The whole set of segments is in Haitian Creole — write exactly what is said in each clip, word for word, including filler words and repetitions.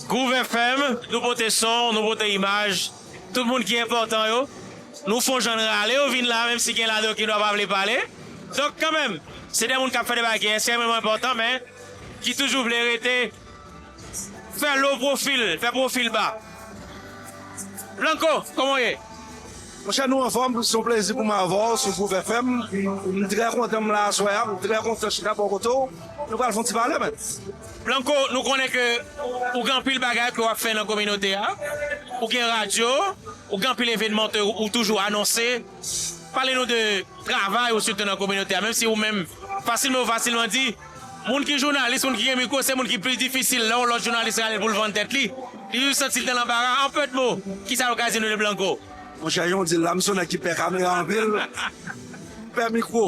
Groove F M, nou pote son, nou pote imaj. Tout moun ki enpòtan yo, nou fè yon jan rale yo vin la, menm si gen ladan yo ki dwa pa vle pale. Donk, kanmenm, se de moun k ap fè de bagay ki ekstrèmeman enpòtan, men ki toujou vle rete fè low profile, fè pwofil ba. Blanco, kòman w ye? Monchè, nou anfòm, se yon plezi pou mwen avè w sou Groove F M. M trè kontan m la aswè a, m trè kontan chita bò kote w. Nou pral fè yon ti pale, men. Blanco, nou konnen ke ou gen anpil bagay ke w ap fè nan kominote a. Ou gen radyo, ou gen anpil evènman ke ou toujou anonse. Pale nou de travay ou sitou nan kominote a, menm si ou menm, fasilman ou fasilman di, moun ki jounalis, moun ki gen mikwo, se moun ki plis difisil lè yon lòt jounalis rale l pou l vann tèt li. Li toujou santi l nan lanbara. An pèt mo, kisa w ka di nou de Blanco? Monchè, jan w di l la, m se yon nèg ki pè kamera anpil, m pè mikwo.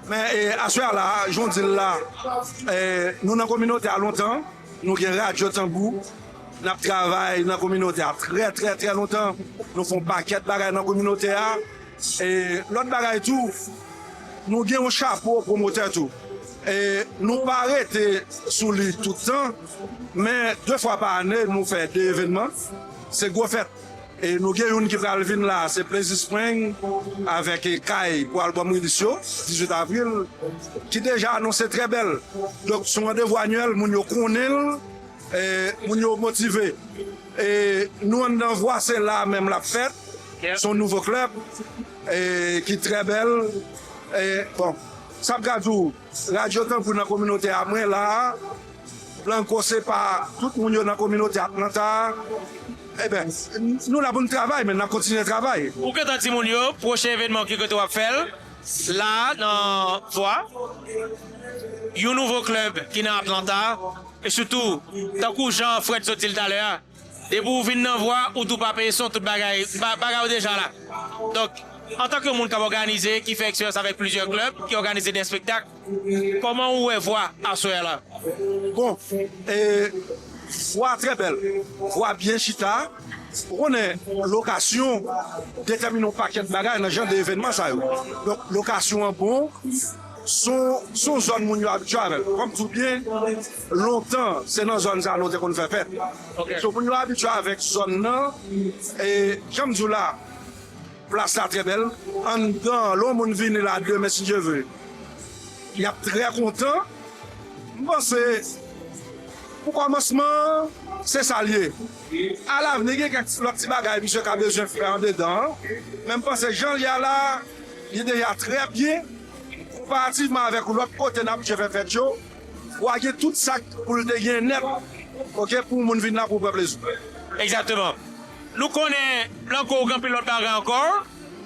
Men, e, aswè a la, jan w di l la, e, nou nan kominote a lontan, nou gen Radyo Tanbou, n ap travay nan kominote a trè, trè, trè lontan. Nou fè yon pakèt bagay nan kominote a. E lòt bagay tou, nou gen yon chapo pwomotè tou. E nou pa rete sou li tout tan, men de fwa pa ane, nou fè de evènman. Se gwo fèt. E nou gen youn ki pral vin la, se Plezi Spring avèk, e, Kay pou albòm Rilis yo, dizuit avril, ki deja anonse trè bèl. Donk, se yon randevou anyèl, moun yo konnen l, e, moun yo motive. E nou anndan Vwa, se la menm l ap fèt. Se yon nouvo klèb, e, ki trè bèl. E, bon, sa m ka di w, Radyo Tanbou nan kominote a, mwen la a. Blanco se pa tout moun yo nan kominote Atlanta. Eben, nou la pou n travay, men n ap kontinye travay. Ou gentan di moun yo, pwochen evènman ki kote w ap fè l, la nan Vwa, yon nouvo klèb ki nan Atlanta, e sitou, tankou jan Fred sot di l talè a, depi w vin nan Vwa, ou tou pa peye son, tout bagay, ba-, bagay ou deja la. Donk, antanke moun k ap òganize, ki fè eksperyans avèk plizyè klèb, ki òganize de espektak, kòman ou wè Vwa aswè a la? Bon, e, Vwa trè bèl. Vwa byen chita. Ou konnen, lokasyon detèmine yon pakèt bagay nan jan de evènman sa yo. Donk, lokasyon an bon, se yon, se yon zòn moun yo abitye avè l. Kòm di w byen, lontan, se nan zòn sa nou te konn fè fèt. Ok. So, moun yo abitye avèk zòn nan, e, jan m di w la, plas la trè bèl. Anndan, lè yon moun vini la demen, si Dye ve, y ap trè kontan. M panse, pou kòmansman, se sa l ye. Alavni, gen kèk lòt ti bagay misye ka bezwen fè andedan an. Men m panse, jan l ye a la, li deja trè byen, konparativman avèk lòt kote n abitye fè fèt yo. W a gen tout sa k pou l te gen nèt, oke, pou moun vin la pou pran plezi. Egzakteman. Nou konnen, Blanco, ou gen anpil lòt bagay ankò,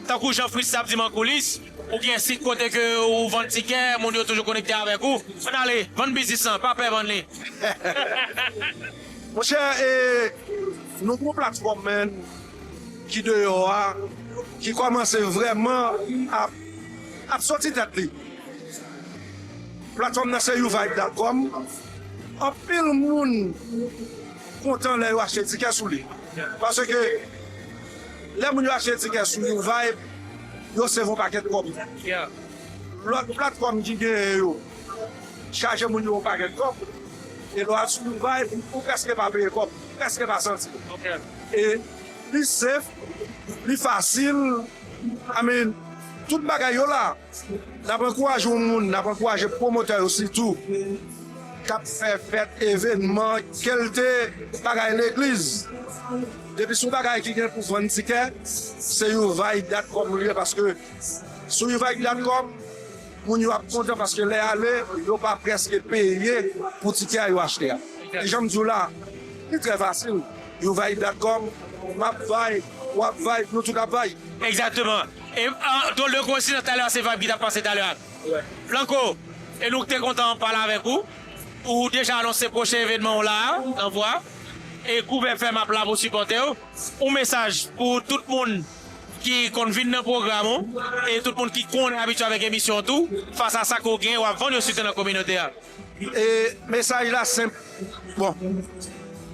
tankou jan Fritz t ap di m an koulis, ou gen sit kote ke ou vann tikè, moun yo toujou konekte avèk ou. Ann ale, vann biznis lan, pa pè vann li. Monchè, e, nou gen yon platfòm, men, ki deyò a, ki kòmanse vrèman ap, ap soti tèt li. Platfòm nan se you vibe dot com. Anpil moun kontan lè yo achte tikè sou li. Paske lè moun yo achte tikè sou you vibe, yo seve yon pakèt kòb. Yeah. Lòt platfòm ki genyen yo, chaje moun yo yon pakèt kòb. E lè w al sou you vibe, ou prèske pa peye kòb, ou prèske pa santi. Ok. E li safe, li fasil, I mean, tout bagay yo la. N ap ankouraje yon moun, n ap ankouraje pwomotè yo sitou, k ap fè fèt, evènman, kèlte bagay legliz. Depi se yon bagay ki gen pou vann tikè, se you vibe dot com li ye, paske sou you vibe dot com, moun yo ap kontan paske lè y ale, yo pa prèske peye pou tikè a yo achte a. E jan m di w la, li trè fasil. You vibe dot com, m ap vibe, w ap vibe, nou tout ap vibe. Egzakteman. E, an, drôle de coïncidence, talè a se vibe ki t ap pase talè a. Blanco, e nou te kontan pale avèk ou. Ou deja anonse pwochen evènman w la a, nan Vwa. E Groove F M ap la pou sipòte w. Yon mesaj pou tout moun ki konn vin nan pwogram ou, e tout moun ki konnen abitye avèk emisyon w tou, fas a sa ke w gen, w ap vann yo sitou nan kominote a. E mesaj la senp. Bon,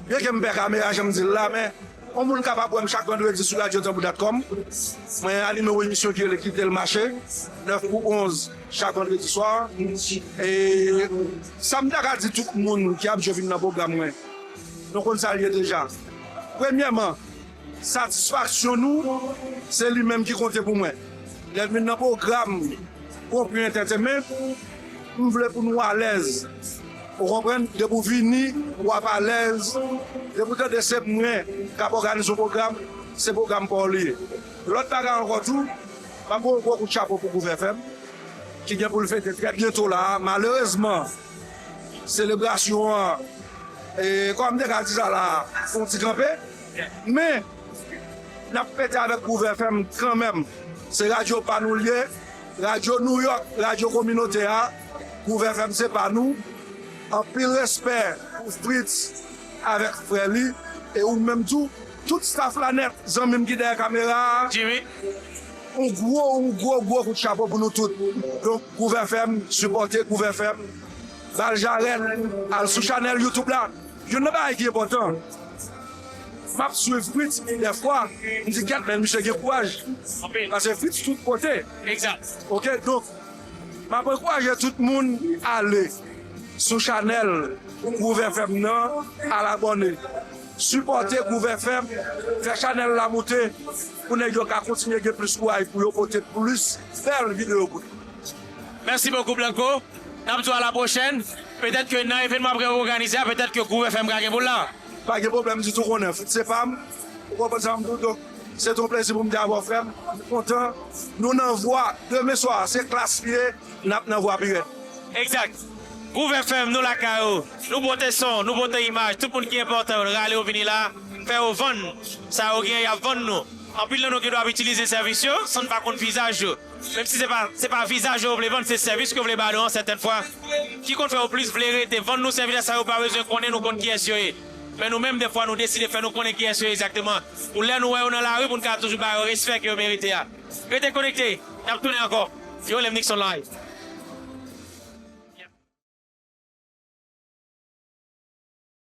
byenke m pè kamera, jan m di l la, men yon moun kapab wè m chak vandredi sou radyo tanbou dot com. Mwen anime yon emisyon ki rele Kite l mache, nèf pou onz, chak vandredi swa. E sa m ta ka di tout moun ki abitye vin nan pwogram mwen, Nou konn sa l ye deja. Premyèman, satisfaksyon nou, se li menm ki konte pou mwen. Lè l vin nan pwogram Konpli Entertainment, m vle pou nou alèz. Ou konprann? Depi w vini, w ap alèz. Depi w tande se mwen k ap òganize yon pwogram, se pwogram pa w li ye. Lòt bagay ankò tou, m ap voye yon gwo kout chapo pou Groove F M, ki gen pou l fete trè byento la a. Malerezman, selebrasyon an, e, kòm m te ka di sa la, fè yon ti kanpe. Men, n ap fete avèk Groove F M kanmenm. Se radyo pa nou l ye, radyo Nouyòk, radyo kominote a. Groove F M se pa nou. Anpil respè pou Fritz avèk frè li, e ou menm tou, tout staff la nèt, zanmi m ki dèyè kamera a. Jimmy. Yon gwo, yon gwo, gwo kout chapo pou nou tout. Donk, Groove F M, sipòte Groove F M. Ba l jarèt, al sou chanèl YouTube la. Youn nan bagay ki enpòtan, m ap swiv Fritz dèfwa, m di, "Gad, men misye gen kouraj." Anpil. Paske Fritz tout kote. Egzak. Ok, donk, m ap ankouraje tout moun ale sou chanèl Groove F M nan, al abòne. Sipòte Groove F M, fè chanèl la moute, pou nèg yo ka kontinye gen plis kouraj pou yo pote plis bèl videyo pou nou. Mèsi bokou, Blanco. N ap di w a la pwochèn. Petèt ke nan evènman ap òganize a, petèt ke Groove F M ka gen pou l la. Pa gen pwoblèm ditou, konnen Fritz se pa m. Ou konprann sa m di w? Donk, se te yon plezi pou m te avè w, frè m. M kontan. Nou nan vwa. Demen swa, se klas li ye. N ap nan vwa pi rèd. Egzak. Groove F M, nou lakay ou. Nou pote son, nou pote imaj. Tout moun ki enpòtan yo, rale yo vini la. Fè yo vann sa yo genyen, y ap vann nou. Anpil nan nou gen dwa ap itilize sèvis yo, san n pa konn vizaj yo. Menm si se pa, se pa vizaj yo yo vle vann, se sèvis ke yo vle ba nou an, sètèn fwa, ki konn fè yo plis vle rete vann nou sèvis la, sa yo pa bezwen konnen nou konn kiyès yo ye. Men nou menm, dèfwa, nou deside fè nou konnen kiyès yo ye egzakteman. Pou lè nou wè yo nan lari, pou n ka toujou ba yo respè ke yo merite a. Rete konekte, n ap tounen ankò. Yo, Lem Nixon Live.